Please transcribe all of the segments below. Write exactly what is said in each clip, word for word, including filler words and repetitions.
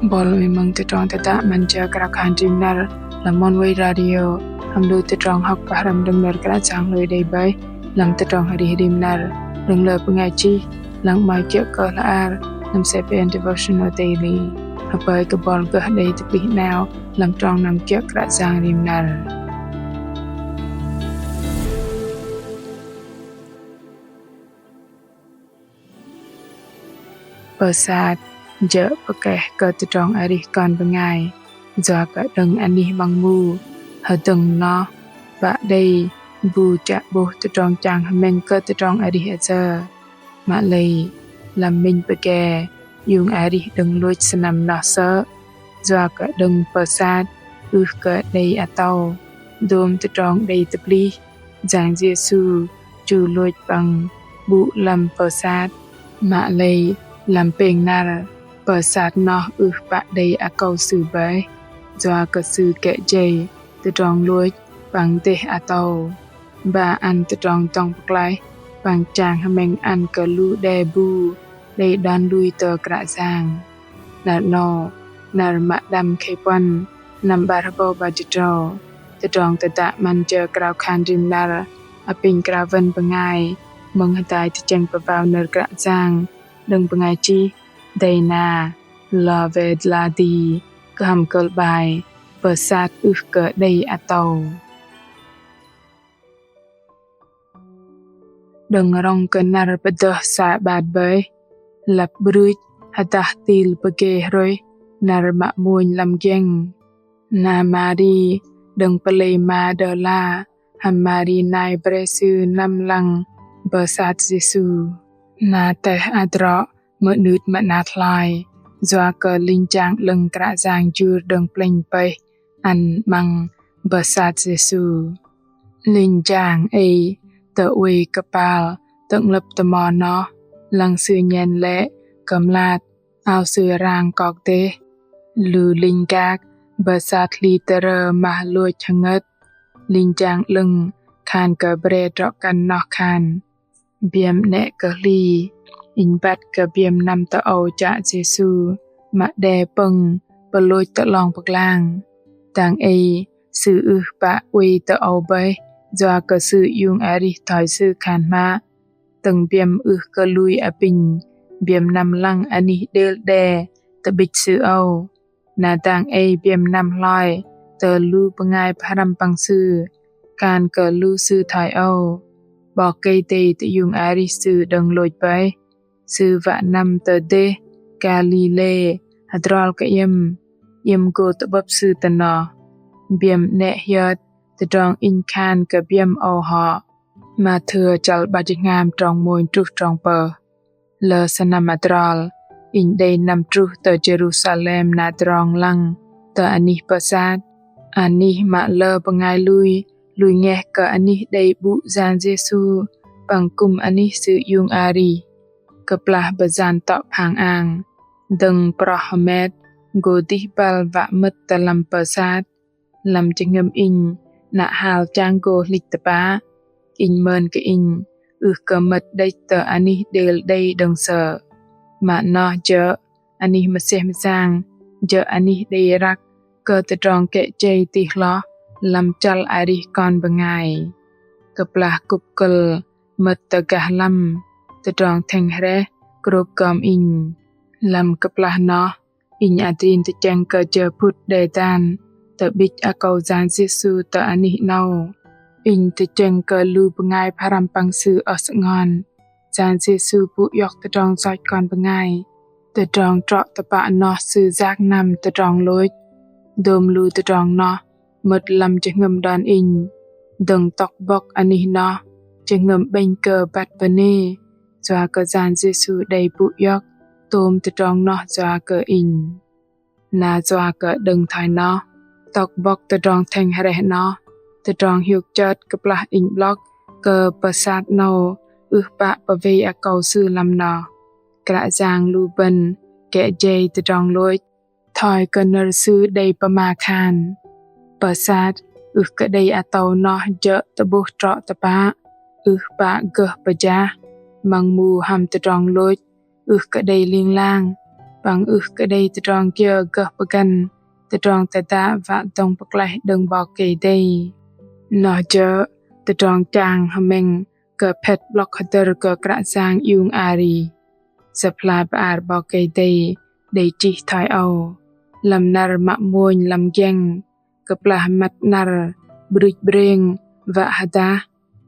Bol mơ̆ng tơdrong tơdă 'Măn Jơ Krao Khan Rim Năr lăm Oneway Radio, hăm lu tơdrong hŏk pơhrăm đơ̆ng nơ̆r Kră Yang lui đei bơih lăm tơdrong arih rim năr, đơ̆ng lơ bơngai chih lăng 'mơ̆i kiơ̆ kơ hla bơar lăm CBN Devotional Daily. Hơpơi kơ bol gơh đei tơplih 'nao lăm trong năm kiơ̆ Kră Yang rim năr. Pơsat jơ̆ pơkeh kơ tơdrong arih kon bơngai, yua kơ đơ̆ng anih măng mu, hơdơ̆ng noh, pă đei bu chă 'bôh tơdrong chang hơmĕng kơ tơdrong arih ayơ. Mă lei, lăm minh pơge, iung arih đơ̆ng lôch sơnăm noh sơ̆, yua kơ đơ̆ng pơsat ưh kơ đei atâu dôm tơdrong đei tơplih, Yang Yêsu chu lôch păng bu lăm pơsat. Mă lei, lăm pêng năr, pơsat noh ưh pă đei akâu Sư bơih, yua kơ Sư kĕ jei tơdrong lôch păng dêh atâu, ba ăn tơdrong dŏng pơklaih păng chang hơmĕng ăn kơ lu đe bu đei đon lui tơ Kră Yang. Năr 'nâu, năr mă đăm khei puăn, năm 'bar hơbâu 'bar jĭt tơdrâu, tơdrong tơdă 'Măn Jơ Krao Khan Rim Năr apinh krao wơ̆n bơngai mơ̆ng hơdai tơchĕng pơbao nơ̆r Kră Yang đơ̆ng bơngai chih Dana Lovedlady, kơhăm kơ̆l 'bai Pơsat ưh kơ đei atâu. Đơ̆ng rŏng kơ năr pơdơh Sabat bơih, lăp 'brưch hơdah til pơgê hrôih năr mă mônh lăm giĕng, na Mari đơ̆ng pơlei Madala hăm Mari nai bre sư năm lăng pơsat Yêsu. Na teh adrŏ mơ'nưt mơ'nat hloi, yua kơ linh jang 'lơ̆ng Kră Yang jur đơ̆ng plĕnh pơih ăn 'măng pơsat Yêsu. Linh jang ei tơ oei kơpal tơ'nglơ̆p tơmo noh, lăng sư nhen lĕ kơmlat, ao sư rang kok dêh. Lu linh gak pơsat hli tơrơ mah lôch hơngơt, linh jang 'lơ̆ng khan kơ bre drŏ-kăn noh khan: Biĕm 'nĕ kơ hli, inh băt kơ biĕm năm tơ âu chă Yêsu mă đe pơ̆ng pơlôch tơ 'long pơglang. Dang ei sư ưh pă oei tơ âu bơih, yua kơ sư iung arih thoi sư khan hmă. Tơ̆ng biĕm ưh kơ lui apinh biĕm năm lăng anih đêl đe tơ'bĭch sư âu. Na dang ei biĕm năm hloi tơ lu bơngai pơhrăm păng sư, khan kơ lu sư thoi âu: 'Bok Kei-Dei tơiung arih Sư đơ̆ng lôch bơih, Sư wă năm tơ dêh Galilê hơdrol kơ iĕm, iĕm gô tơ'bơ̆p Sư tơ noh. Biĕm 'nĕ hiơt tơdrong inh khan kơ biĕm âu hŏ. Mathêu chăl 'bar jĭt hngam trong mônh truh trong pơh. Lơ sơnăm adrol, inh đei năm truh tơ Jêrusalem na tơdrong lăng tơ anih pơsat. Anih mă lơ bơngai lui, lui ngeh kơ anih đei 'Bŭ Yang Yêsu păng kư̆m anih Sư iung arih. Kơplah bơyan tŏ phang ang, dơ̆ng proh hơmet gô dih băl wă mơ̆t tơ lăm pơsat. Lăm jơhngơ̆m inh, 'nă hal chang gô hlĭch tơpă. Inh mơn kơ inh ưh kơ mơ̆t đĕch tơ anih đêl đei đơ̆ng sơ̆. Mă noh jơ̆ anih mơsêh mơyang, jơ̆ anih đei răk kơ tơdrong kĕ jei tih hloh lăm chăl arih kon bơngai. Kơplah kŭp kơ̆l mơ̆t tơ gah lăm, tơdrong thĕng hrĕh krôp gom inh. Lăm kơplah noh, inh adrin tơchĕng kơ jơ phŭt đe dan tơ'bĭch akâu Yang Yêsu tơ anih 'nâu. Inh tơchĕng kơ lu bơngai pơhrăm păng Sư oh sơngon. Yang Yêsu pŭ iŏk tơdrong yoch kon bơngai. Tơdrong trŏ tơpă noh Sư yak năm tơdrong lôch. Dôm lu tơdrong noh mơ̆t lăm jơhngơ̆m đon inh. Dơ̆ng tŏk bŏk anih noh, jơhngơ̆m 'bĕnh kơ băt bơnê, yua kơ Yang Yêsu đei pŭ iŏk tôm tơdrong noh yua kơ inh. Na yua kơ đơ̆ng thoi noh, tŏk bŏk tơdrong thĕng hrĕh noh, tơdrong hiôk chơt kơplah inh 'blŏk kơ pơsat 'nâu ưh pă pơwei akâu Sư lăm noh. Kră Yang lu bơ̆n kĕ jei tơdrong lôch, thoi kơ nơ̆r Sư đei pơma khan: Pơsat ưh kơ đei atâu noh jơ̆ tơ'bôh trŏ tơpă, ưh pă gơh pơjah, măng mu hăm tơdrong lôch ưh kơ đei ling lang. păng ưh kơ đei tơdrong kiơ gơh pơgăn tơdrong tơdă wă dŏng pơklaih đơ̆ng 'Bok Kei-Dei. Noh jơ̆ tơdrong chang hơmĕng kơ phĕt 'blŏk hơdơ̆r kơ Kră Yang iung arih. Sơ̆p hla bơar 'Bok Kei-Dei đei chih thoi âu: Lăm năr mă mônh lăm giĕng, kơplah măt năr 'brưch 'brêng wă hơdah,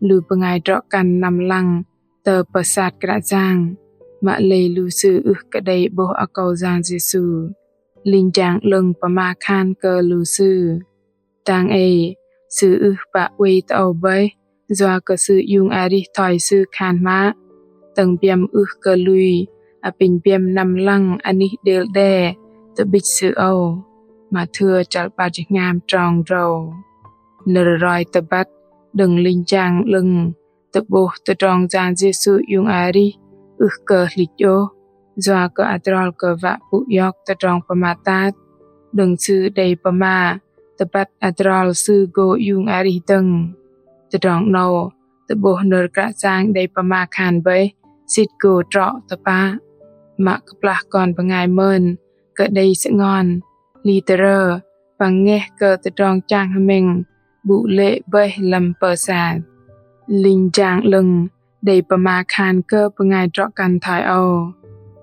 lu bơngai drŏ kăn năm lăng tơ pơsat Kră Yang, mă lei lu sư ưh kơ đei 'bôh akâu Yang Yêsu. Linh jang 'lơ̆ng pơma khan kơ lu sư. Dang ei, sư ưh pă oei tơ âu bơih, yua kơ sư iung arih thoi sư khan hmă. Tơ̆ng biĕm ưh kơ lui, apinh biĕm năm lăng anih đêl đe tơ'bĭch sư âu. Mathêu chăl 'bar jĭt hngam trong drâu. Nơ̆r roi tơbăt đơ̆ng linh jang 'lơ̆ng tơ'bôh tơdrong Yang Yêsu iung arih ưh kơ hlĭch ôh, yua kơ adrol kơ wă pŭ iŏk tơdrong pơmat tat, đơ̆ng sư đei pơma tơbăt adrol sư gô iung arih dơ̆ng. Tơdrong 'nâu tơ'bôh nơ̆r Kră Yang đei pơma khan bơih, sĭt gô trŏ tơpă. Mă kơplah kon bơngai mơn kơ đei sơngon, ly tơrơ, păng ngeh kơ tơdrong chang hơmĕng 'bŭ lê̆ bơih lăm pơsat. Linh jang 'lơ̆ng đei pơma khan kơ bơngai drŏ kăn thoi âu: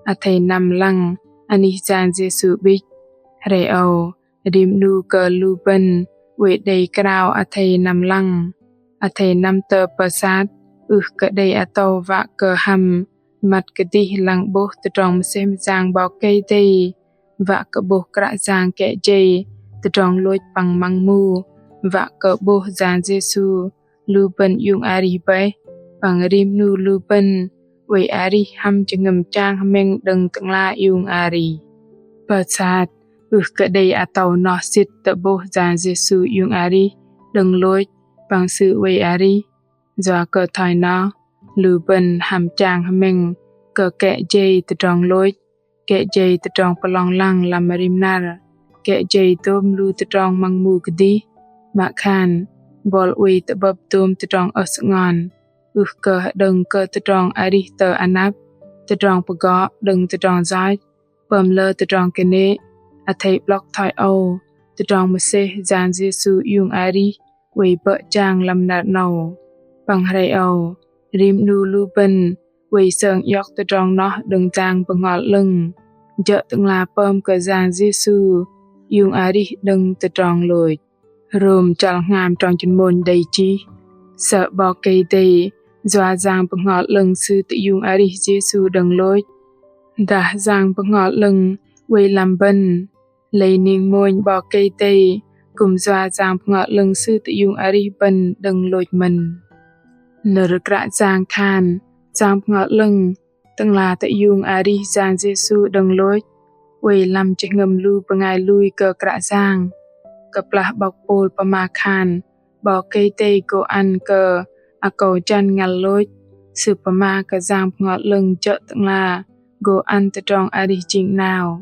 Athei năm lăng anih Yang Yêsu 'bĭch. Hrei âu, rim 'nu kơ lu bơ̆n oei đei krao athei năm lăng. Athei năm tơ pơsat, ưh kơ đei atâu wă kơ hăm măt kơdih lăng 'bôh tơdrong mơsêh mơyang 'Bok Kei-Dei, wă kơ 'bôh Kră Yang kĕ jei tơdrong lôch păng măng mu, wă kơ 'bôh Yang Yêsu lu bơ̆n iung arih bơih, păng rim 'nu lu bơ̆n oei arih hăm jơhngơ̆m chang hơmĕng đơ̆ng Tơ'ngla iung arih. Pơsat ưh kơ đei atâu noh sĭt tơ'bôh Yang Yêsu iung arih đơ̆ng lôch păng Sư oei arih. Yua kơ thoi noh, lu bơ̆n hăm chang hơmĕng kơ kĕ jei tơdrong lôch, kĕ jei tơdrong pơlong lăng lăm rim năr, kĕ jei dôm lu tơdrong măng mu kơdih, mă khan buăl oei tơ'bơ̆p dôm tơdrong ơh sơngon, ưh kơ hơđơ̆ng kơ tơdrong arih tơ anăp, tơdrong pơgŏ đơ̆ng tơdrong yoch, pơm lơ tơdrong kơnê̆. Athei 'blŏk thoi âu, tơdrong mơsêh Yang Yêsu iung arih oei bơ̆ jang lăm năr 'nâu. Păng hrei âu, rim 'nu lu bơ̆n oei sơng iŏk tơdrong noh đơ̆ng Yang Bơhngol 'Lơ̆ng, jơ̆ Tơ'ngla pơm kơ Yang Yêsu iung arih đơ̆ng tơdrong lôch. Rôm chăl hngam trong jĭt mônh đei chih: Sơ̆ 'Bok Kei-Dei yua Yang Bơhngol 'Lơ̆ng Sư tơiung arih Yêsu đơ̆ng lôch. Dah Yang Bơhngol 'Lơ̆ng oei lăm bơ̆n, lei ning mônh 'Bok Kei-Dei kư̆m yua Yang Bơhngol 'Lơ̆ng Sư tơiung arih bơ̆n đơ̆ng lôch mơ̆n. Nơ̆r Kră Yang khan, Yang Bơhngol 'Lơ̆ng, Tơ'ngla tơiung arih Yang Yêsu đơ̆ng lôch, oei lăm jơhngơ̆m lu bơngai lui kơ Kră Yang. Kơplah 'bok Pôl pơma khan, 'Bok Kei-Dei gô ăn kơ akâu jăn ngăl lôch, sư pơma kơ Yang Bơhngol 'Lơ̆ng jơ̆ Tơ'ngla gô ăn tơdrong arih jing 'nao,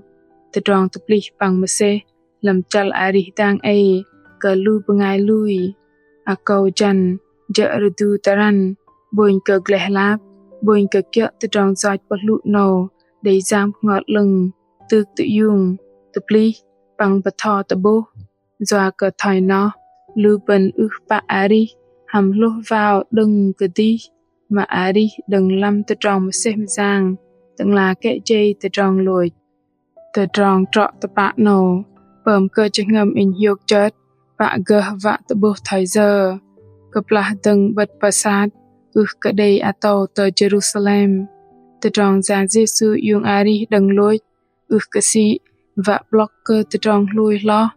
tơdrong tơplih păng mơsêh lăm chăl arih dang ei kơ lu bơngai lui. Akâu jăn jơ̆ rơdu tơrăn, 'bônh kơ gleh lap, 'bônh kơ kiơ̆ tơdrong yoch pơhlŭ 'nâu đei Yang Bơhngol 'Lơ̆ng tŭk tơiung, tơplih păng bơtho tơ'bôh. Yua kơ thoi noh, lu bơ̆n ưh pă arih hăm hlôh wao đơ̆ng kơdih, mă arih đơ̆ng lăm tơdrong mơsêh mơyang Tơ'ngla kĕ jei tơdrong lôch. Tơdrong trŏ tơpă 'nâu pơm kơ jơhngơ̆m inh hiôk chơt pă gơh wă tơ'bôh thoi yơ. Kơplah dơ̆ng 'bơ̆t pơsat ưh kơ đei atâu tơ Jêrusalem, tơdrong Yang Yêsu iung arih đơ̆ng lôch ưh kơ sĭ wă 'blŏk kơ tơdrong hlôi hloh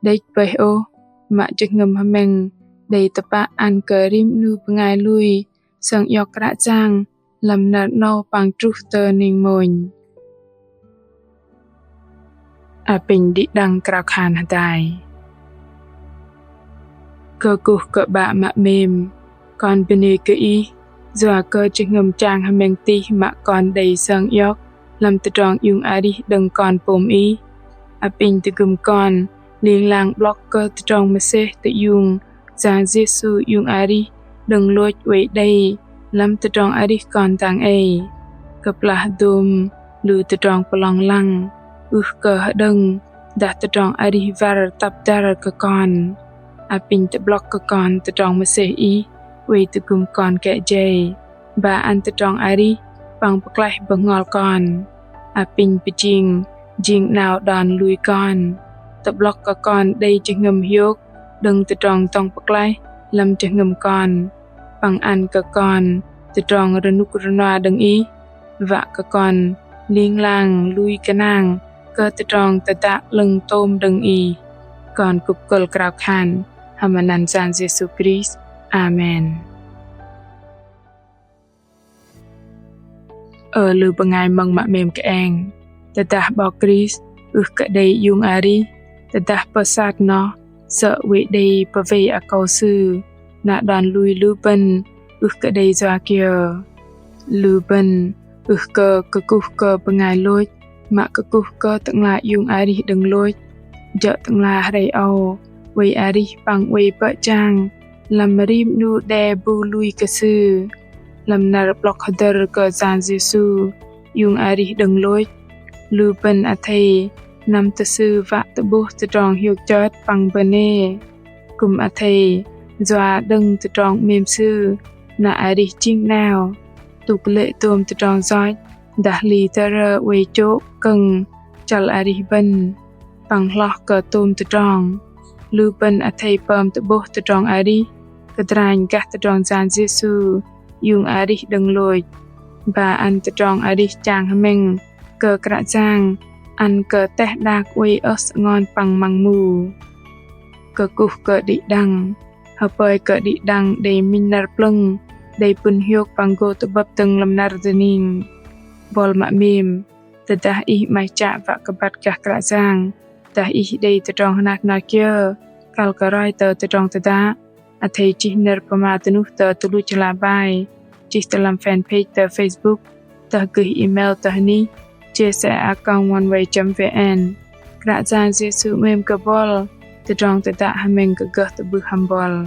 đĕch bơih ôh, mă jơhngơ̆m hơmĕng đei tơpă ăn kơ rim 'nu bơngai lui sơng iŏk Kră Yang lăm năr 'nâu păng truh tơ ning mônh. Apinh đĭ đăng krao khan hơdai. Kơkuh kơ 'Bă mă 'mêm, kon bơnê kơ Ih yua kơ jơhngơ̆m chang hơmĕng tih mă kon đei sơng iŏk lăm tơdrong iung arih đơ̆ng Kon pôm Ih. Apinh tơgŭm kon ling lang 'blŏk kơ tơdrong mơsêh tơiung Yang Yêsu iung arih đơ̆ng lôch oei đei lăm tơdrong arih kon dang ei. Kơplah dôm lu tơdrong pơlong lăng, ưh kơ hơđơ̆ng dah tơdrong arih wăr tăp dăr kơ kon. Apinh tơ'blŏk kơ kon tơdrong mơsêh Ih oei tơgŭm kon kĕ jei. Ba ăn tơdrong arih păng pơklaih bơhngol kon. Apinh pơjing jing 'nao đon lui kon. Tơ'blŏk kơ kon đei jơhngơ̆m hiôk đơ̆ng tơdrong dŏng pơklaih lăm jơhngơ̆m kon. Păng ăn kơ kon tơdrong rơnŭk rơnua đơ̆ng Ih. Wă kơ kon ling lang lui gơnang kơ tơdrong tơdă 'lơ̆ng tôm đơ̆ng Ih. Kon kŭp kơ̆l krao khan hăm anăn Yang Yêsu Krist. Amen. Ơ lu bơngai mơ̆ng mă 'mêm kơeng, tơdah 'Bok Krist ưh kơ đei iung arih, tơdah pơsat noh sơ̆ oei đei pơwei akâu Sư, na đon lui lu bơ̆n ưh kơ đei yua kiơ. Lu bơ̆n ưh kơ kơkuh kơ bơngai lôch, mă kơkuh kơ Tơ'ngla iung arih đơ̆ng lôch. Jơ̆ Tơ'ngla hrei âu oei arih păng oei bơ̆ jang lăm rim 'nu đe bu lui kơ Sư. Lăm năr 'blŏk hơdơ̆r kơ Yang Yêsu iung arih đơ̆ng lôch, lu bơ̆n athei năm tơ Sư wă tơ'bôh tơdrong hiôk chơt păng bơnê. Kư̆m athei yua đơ̆ng tơdrong 'mêm Sư na arih jing 'nao. Tŭk lê̆ tôm tơdrong yoch dah hli tơrơ oei chô̆ kơ̆ng chăl arih bơ̆n. Păng hloh kơ tôm tơdrong, lu bơ̆n athei pơm tơ'bôh tơdrong arih kơdranh gah tơdrong Yang Yêsu iung arih đơ̆ng lôch. Ba ăn tơdrong arih chang hơmĕng kơ Kră Yang ăn kơ teh đak oei ơh sơngon păng măng mu. Kơkuh kơ đĭ đăng, hơpơi kơ đĭ đăng đei minh năr plơ̆ng, đei pŭn hiôk păng gô tơ'bơ̆p dơ̆ng lăm năr dơning. Buăl mă 'mêm, tơdah ih 'maih chă wă kơ băt gah Kră Yang, dah ih đei tơdrong hơnat hơnat kiơ kăl kơ roi tơ tơdrong tơdă, athei chih nơ̆r pơma dơnuh tơ tơluch hla bơar, chih tơ lăm fanpage tơ Facebook, dah gơih email tơ hơnih J C A a còng oneway chấm V N. Kră Yang Yêsu 'mêm kơ buăl, tơdrong tơdă hơmĕng kơ gơh tơ'bưh hăm buăl.